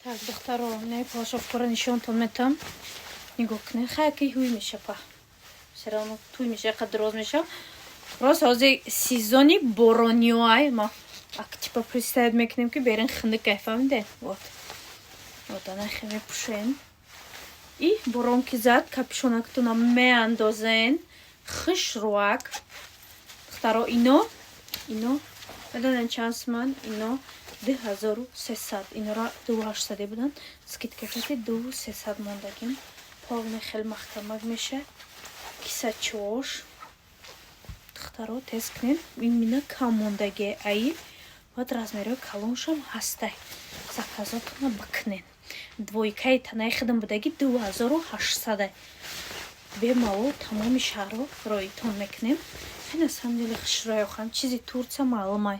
Так, духтаро, не, плащовкаро нишонтон метам, нигоҳ кунед. Хай, ки ҳуй мешапа, всё равно туй меша, қад дароз меша. Рост, ҳозир сезони борониёай, ма ак типа представить мекунем, ки берин хиныкай, фаҳмиде? Вот, вот, анахе мепӯшен и борон ки зад, капюшонактона меандозен, хушрӯак. Духтаро, ино медонен чанд суман? Ино 2300, инора 2800 буданд, скидка кати 2300 мондагим. Полный хел маҳкамак меша, кисачош. Духтаро, тез кунед, имина кам мондагие аи. Баъд размерҳои калоншам ҳастай, заказотона бикунед. Двойкаи танаи хидм будаги 2800. Бемалол тамоми шаҳрҳо роитон мекунем. На самом деле хушрӯяхам, чизи Турция маълумай.